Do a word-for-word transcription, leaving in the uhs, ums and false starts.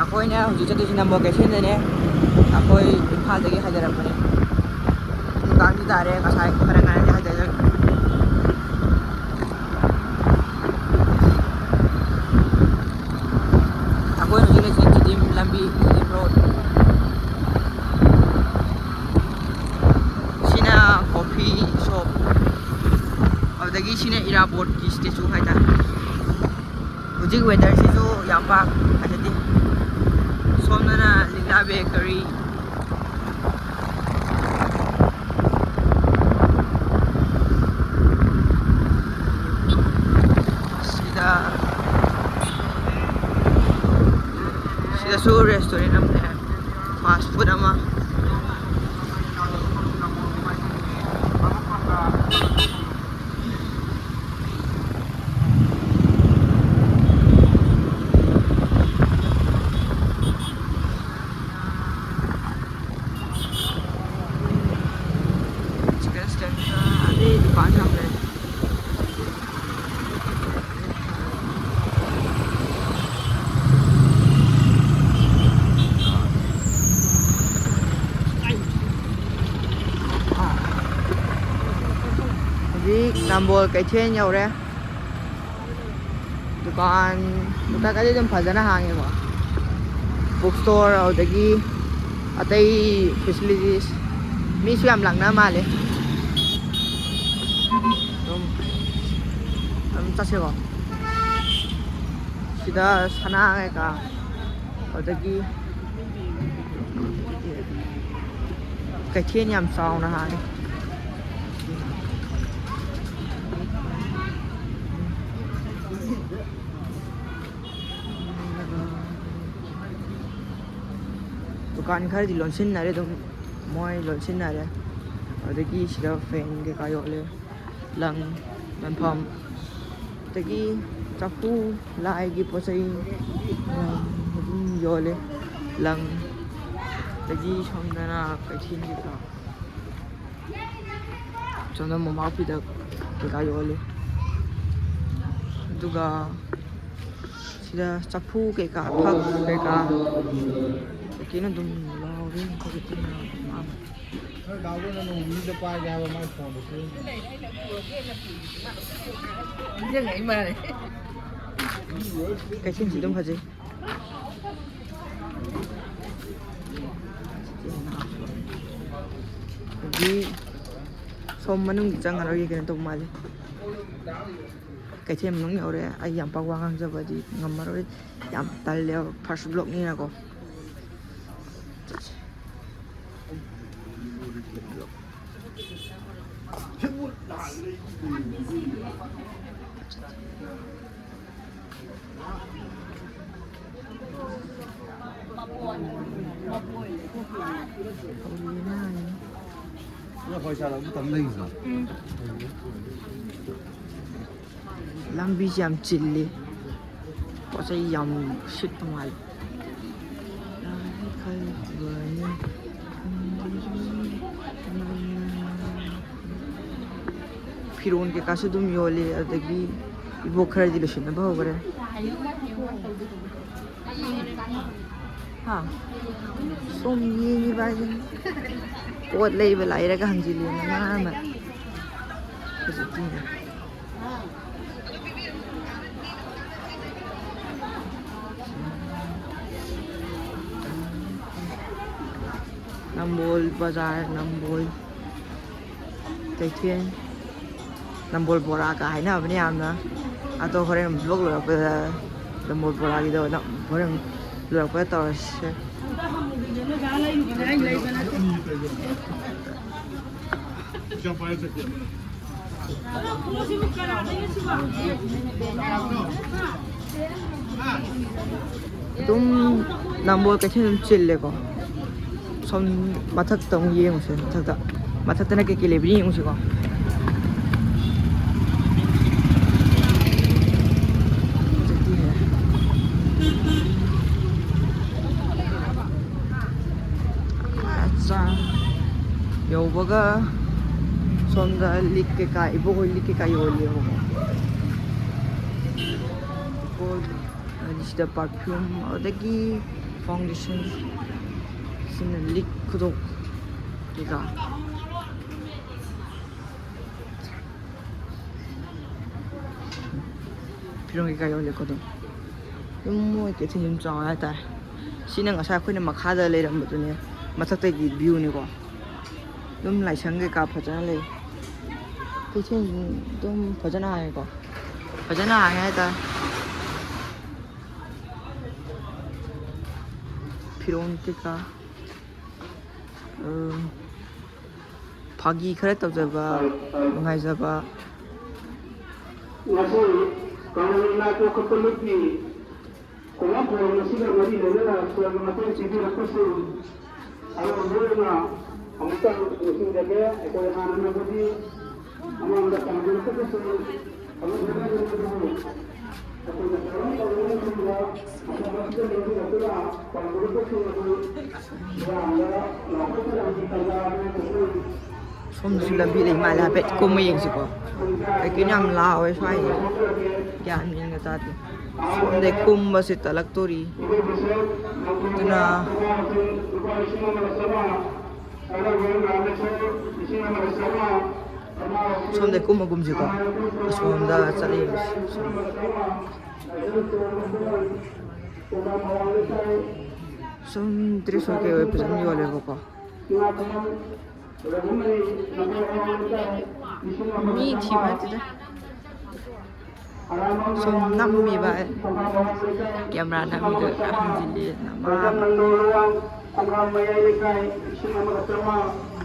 ꯑꯩꯈꯣꯏꯅ ꯍꯧꯖꯤꯛ ꯆꯠꯇꯣꯏꯁꯤ ꯅꯝꯕꯣꯜ ꯀꯩꯊꯦꯜꯗꯅꯦ꯫ ꯑꯩꯈꯣꯏ ꯏꯝꯐꯥꯜꯗꯒꯤ ꯍꯥꯏꯊꯔꯛꯄꯅꯦ꯫ ꯄꯨꯡ ꯇꯔꯥꯗꯤ ꯇꯥꯔꯦ, ꯉꯁꯥꯏ ꯈꯔ ꯉꯟꯅꯗꯤ ꯍꯥꯏꯊꯔꯛꯑꯦ꯫ ꯑꯩꯈꯣꯏ ꯍꯧꯖꯤꯛ ꯂꯩꯁꯦ ꯖꯤꯗꯤꯝ ꯂꯝꯕꯤ, ꯖꯤꯗꯤꯝ ꯔꯣꯗ꯫ ꯁꯤꯅ ꯀꯣꯐꯤ ꯁꯣꯞ, ꯑꯗꯨꯗꯒꯤ ꯁꯤꯅ ꯏꯔꯥꯕꯣꯠꯀꯤ ꯁ꯭ꯇꯦꯆꯨ ꯍꯥꯏꯇꯥꯔꯦ꯫ ꯍꯧꯖꯤꯛ ꯋꯦꯗꯔꯁꯤꯁꯨ ꯌꯥꯝ ꯄꯥꯛ ꯐꯖꯗꯦ꯫ ꯁꯣꯝꯗꯅ ꯂꯤꯛꯂꯥ ꯕꯦꯀꯔꯤ꯫ ꯁꯤꯗ, ꯁꯤꯗꯁꯨ ꯔꯦꯁꯇꯨꯔꯦꯟ ꯑꯃ ꯂꯩ, ꯐꯥꯁ ꯐꯨꯗ ꯑꯃ꯫ ꯆꯤꯀꯟ ꯁ꯭ꯇꯦꯟꯗ ꯑꯇꯩ ꯗꯨꯀꯥꯟꯁꯨ ꯌꯥꯝ ꯂꯩ꯫ ꯍꯧꯖꯤꯛ ꯅꯝꯕꯣꯜ ꯀꯩꯊꯦꯜ ꯌꯧꯔꯦ꯫ ꯗꯨꯀꯥꯟ, ꯗꯨꯀꯥꯟ ꯈꯔꯗꯤ ꯑꯗꯨꯝ ꯐꯖꯅ ꯍꯥꯡꯉꯦꯀꯣ꯫ ꯕꯨꯛ ꯁ꯭ꯇꯣꯔ, ꯑꯗꯨꯗꯒꯤ ꯑꯇꯩ ꯐꯦꯁꯤꯂꯤꯇꯤꯁ꯫ ꯃꯤꯁꯨ ꯌꯥꯝ ꯂꯥꯛꯅ ꯃꯥꯜꯂꯦ꯫ ꯑꯗꯨꯝ, ꯑꯗꯨꯝ ꯆꯠꯁꯦꯀꯣ꯫ ꯁꯤꯗ ꯁꯅꯥ ꯀꯩꯀꯥ, ꯑꯗꯨꯗꯒꯤ ꯀꯩꯊꯦꯜ ꯌꯥꯝ ꯆꯥꯎꯅ ꯍꯥꯡꯉꯦ꯫ ꯗꯨꯀꯥꯟ ꯈꯔꯗꯤ ꯂꯣꯟꯁꯤꯟꯅꯔꯦ ꯑꯗꯨꯝ, ꯃꯣꯏ ꯂꯣꯟꯁꯤꯟꯅꯔꯦ꯫ ꯑꯗꯒꯤ ꯁꯤꯗ ꯐꯦꯟ ꯀꯩꯀꯥ ꯌꯣꯜꯂꯦ, ꯂꯪ ꯌꯣꯟꯐꯝ, ꯑꯗꯒꯤ ꯆꯐꯨ, ꯂꯥꯏꯒꯤ ꯄꯣꯠ ꯆꯩ ꯃꯌꯥꯝ ꯑꯗꯨꯝ ꯌꯣꯜꯂꯦ, ꯂꯪ꯫ ꯑꯗꯒꯤ ꯁꯣꯝꯗꯅ ꯀꯩꯊꯦꯜ ꯀꯩꯀꯥ꯫ ꯁꯣꯝꯗ ꯃꯣꯝꯄꯥꯛ ꯐꯤꯗꯛ ꯀꯩꯀꯥ ꯌꯣꯜꯂꯤ꯫ ꯑꯗꯨꯒ ꯁꯤꯗ ꯆꯐꯨ ꯀꯩꯀꯥ, ꯐꯛ ꯀꯩꯀꯥ, ꯀꯩꯀꯩꯅꯣ ꯑꯗꯨꯝ ꯂꯥꯎꯔꯤ꯫ ꯍꯧꯖꯤꯛꯇꯤ ꯃꯌꯥꯝ ꯃꯥꯡꯉꯦ꯫ ꯅꯣꯏ ꯗꯥꯎꯗꯨꯅ ꯅꯣꯡ ꯅꯤꯅꯤꯗ ꯄꯥꯏꯒꯦ ꯍꯥꯏꯕ ꯃꯥꯏ ꯐꯣꯟꯗꯨꯁꯨ꯫ ꯅꯤꯡꯁꯤꯡꯉꯛꯏ ꯃꯥꯜꯂꯦ꯫ ꯀꯩꯊꯦꯜꯁꯤ ꯑꯗꯨꯝ ꯐꯖꯩ꯫ ꯍꯧꯖꯤꯛ ꯁꯣꯝ ꯃꯅꯨꯡꯗꯤ ꯆꯪꯉꯔꯣꯏꯒꯦ, ꯀꯩꯅꯣ ꯇꯧꯕ ꯃꯥꯜꯂꯤ꯫ ꯀꯩꯊꯦꯜ ꯃꯅꯨꯡ ꯌꯧꯔꯦ꯫ ꯑꯩ ꯌꯥꯝ ꯄꯥꯛ ꯋꯥ ꯉꯥꯡꯖꯕꯗꯤ ꯉꯝꯃꯔꯣꯏ, ꯌꯥꯝ ꯇꯜꯂꯦꯕ, ꯐꯥꯔꯁ ꯕ꯭ꯂꯣꯛꯅꯤꯅꯀꯣ꯫ ꯆꯠꯁꯦ꯫ ꯂꯝꯕꯤꯁꯦ ꯌꯥꯝ ꯆꯤꯜꯂꯤ꯫ ꯄꯣꯠ ꯆꯩ ꯌꯥꯝ ꯁꯤꯠꯄ ꯃꯥꯜꯂꯤ꯫ ꯐꯤꯔꯣꯟ ꯀꯩꯀꯥꯁꯨ ꯑꯗꯨꯝ ꯌꯣꯜꯂꯤ꯫ ꯑꯗꯒꯤ ꯏꯕꯣꯛ ꯈꯔꯗꯤ ꯂꯣꯏꯁꯤꯟꯅꯕ ꯍꯧꯈ꯭ꯔꯦ꯫ ꯍꯥ? ꯁꯣꯝ ꯌꯦꯡꯉꯤꯕ ꯍꯥꯏꯗꯨꯅꯤ꯫ ꯄꯣꯠ ꯂꯩꯕ ꯂꯥꯛꯏꯔꯒ ꯍꯪꯖꯤꯜꯂꯤ ꯃꯃꯥ ꯑꯃ꯫ ꯍꯧꯖꯤꯛꯇꯤ ꯅꯝꯕꯣꯜ ꯕꯖꯥꯔ, ꯅꯝꯕꯣꯜ ꯀꯩꯊꯦꯜ꯫ ꯅꯝꯕꯣꯜ ꯕꯣꯔꯥꯒ ꯍꯥꯏꯅꯕꯅꯦ ꯌꯥꯝꯅ꯫ ꯑꯗꯣ ꯍꯣꯔꯦꯟ ꯕ꯭ꯂꯣꯛ ꯂꯣꯏꯔꯛꯄꯗ ꯅꯝꯕꯣꯜ ꯕꯣꯔꯥꯒꯤꯗꯣ ꯅꯝ-, ꯍꯣꯔꯦꯟ ꯂꯣꯏꯔꯛꯄꯗ ꯇꯧꯔꯁꯦ꯫ ꯑꯗꯨꯝ ꯅꯝꯕꯣꯜ ꯀꯩꯊꯦꯜ ꯑꯗꯨꯝ ꯆꯤꯜꯂꯦꯀꯣ꯫ ꯁꯣꯝ ꯃꯊꯛꯇ ꯑꯃꯨꯛ ꯌꯦꯡꯉꯨꯁꯦ꯫ ꯃꯊꯛꯇ, ꯃꯊꯛꯇꯅ ꯀꯩꯀꯩ ꯂꯩꯕꯅ ꯌꯦꯡꯉꯨꯁꯤꯀꯣ꯫ ꯑꯠꯆꯥ꯫ ꯌꯧꯕꯒ ꯁꯣꯝꯗ ꯂꯤꯛ ꯀꯩꯀꯥ, ꯏꯕꯣꯛ ꯍꯣꯏ ꯂꯤꯛ ꯀꯩꯀꯥ ꯌꯣꯜꯂꯦꯕꯀꯣ꯫ ꯏꯕꯣꯛ, ꯑꯗꯒꯤ ꯁꯤꯗ ꯄꯔꯐ꯭ꯌꯨꯝ, ꯑꯗꯒꯤ ꯐꯥꯎꯟꯗꯦꯁꯟ, ꯁꯤꯅ ꯂꯤꯛ ꯈꯨꯗꯣꯞ ꯀꯩꯀꯥ꯫ ꯐꯤꯔꯣꯟ ꯀꯩꯀꯥ ꯌꯣꯜꯂꯦꯀꯣ ꯑꯗꯨꯝ꯫ ꯑꯗꯨꯝ ꯃꯣꯏ ꯀꯩꯊꯦꯜ ꯑꯗꯨꯝ ꯆꯥꯎꯅ ꯍꯥꯏꯇꯥꯔꯦ꯫ ꯁꯤꯅ ꯉꯁꯥꯏ ꯑꯩꯈꯣꯏꯅ ꯃꯈꯥꯗ ꯂꯩꯔꯝꯕꯗꯨꯅꯦ, ꯃꯊꯛꯇꯒꯤ ꯚ꯭ꯌꯨꯅꯤꯀꯣ꯫ ꯑꯗꯨꯝ ꯂꯥꯏꯁꯪ ꯀꯩꯀꯥ ꯐꯖꯅ ꯂꯩ꯫ ꯀꯩꯊꯦꯜ ꯑꯗꯨꯝ ꯐꯖꯅ ꯍꯥꯡꯉꯦꯀꯣ, ꯐꯖꯅ ꯍꯥꯡꯉꯦ ꯍꯥꯏꯇꯥꯔꯦ꯫ ꯐꯤꯔꯣꯟ ꯀꯩꯀꯥ, ꯎꯝ, ꯐꯥꯒꯤ ꯈꯔ ꯇꯧꯖꯕ, ꯅꯨꯡꯉꯥꯏꯖꯕ꯫ ꯉꯁꯤ ꯀꯪꯂꯩ ꯅꯥꯏꯇꯣ ꯈꯛꯇꯃꯛꯀꯤ ꯈꯣꯡꯂꯝ ꯊꯧꯔꯝ ꯑꯁꯤꯒ ꯃꯔꯤ ꯂꯩꯅꯅ ꯁꯦꯜꯒꯤ ꯃꯇꯦꯡ ꯄꯤꯕꯤꯔꯛꯄꯁꯤꯡ ꯑꯔꯣꯏꯕ ꯑꯣꯏꯅ ꯑꯃꯨꯛꯇꯪ ꯅꯤꯡꯁꯤꯡꯖꯒꯦ꯫ ꯑꯩꯈꯣꯏ ꯍꯥꯟꯅꯅꯕꯨꯗꯤ ꯑꯃꯔꯣꯝꯗ ꯄꯥꯝꯖꯔꯛꯄꯁꯤꯡ ꯑꯃꯨꯛ ꯍꯣꯠꯅꯖꯔꯛꯄꯗꯨꯕꯨ ꯑꯩꯈꯣꯏꯅ ꯊꯧꯔꯝ ꯇꯧꯔꯤꯉꯩ ꯃꯇꯝꯗ ꯃꯇꯝ ꯑꯁꯤꯗ ꯂꯦꯡꯕꯤꯔꯛꯇꯨꯅ ꯄꯥꯝꯖꯔꯛꯄꯁꯤꯡ ꯑꯗꯨ ꯃꯤꯌꯥꯝꯗ ꯂꯥꯎꯊꯣꯛꯆꯔꯛꯄꯒꯤ ꯇꯥꯟꯖꯥ ꯑꯗꯨ ꯁꯣꯝꯗꯁꯨ ꯂꯝꯕꯤ ꯂꯩ ꯃꯥꯜꯂꯦ, ꯍꯥꯏꯐꯦꯠ ꯀꯨꯝꯃ ꯌꯦꯡꯁꯤꯀꯣ꯫ ꯀꯩꯀꯩꯅꯣ ꯌꯥꯝ ꯂꯥꯎꯋꯦ ꯁ꯭ꯋꯥꯏꯁꯦ, ꯒ꯭ꯌꯥꯟ ꯃꯦꯟꯒ ꯇꯥꯗꯦ꯫ ꯁꯣꯝꯗꯩ ꯀꯨꯝꯕꯁꯦ ꯇꯜꯂꯛꯇꯣꯔꯤ꯫ ꯑꯗꯨꯅ ꯁꯣꯝꯗꯩ ꯀꯨꯝꯃꯒꯨꯝꯁꯤꯀꯣ꯫ ꯑꯁꯣꯝꯗ ꯆꯠꯂ ꯌꯦꯡꯁꯤ꯫ ꯁꯣꯝ꯫ ꯁꯨꯝ ꯗ꯭ꯔꯦꯁ ꯑꯣꯏ ꯀꯩ ꯑꯣꯏ ꯐꯖꯅ ꯌꯣꯜꯂꯦꯕꯀꯣ꯫ ꯃꯤ ꯊꯤꯕ ꯅꯠꯇꯦꯗ꯫ ꯁꯨꯝ ꯅꯝꯃꯤꯕ, ꯀꯦꯃꯦꯔꯥ ꯅꯝꯃꯤꯗꯣ ꯈꯔ ꯍꯟꯖꯤꯜꯂꯦ, ꯅꯃꯥ꯫ ꯈꯣꯡꯒ꯭ꯔꯥꯝ ꯃꯌꯥꯏ ꯂꯩꯀꯥꯏ ꯂꯤꯁꯤꯡ ꯑꯃꯒ ꯆꯥꯝꯃꯉꯥ꯫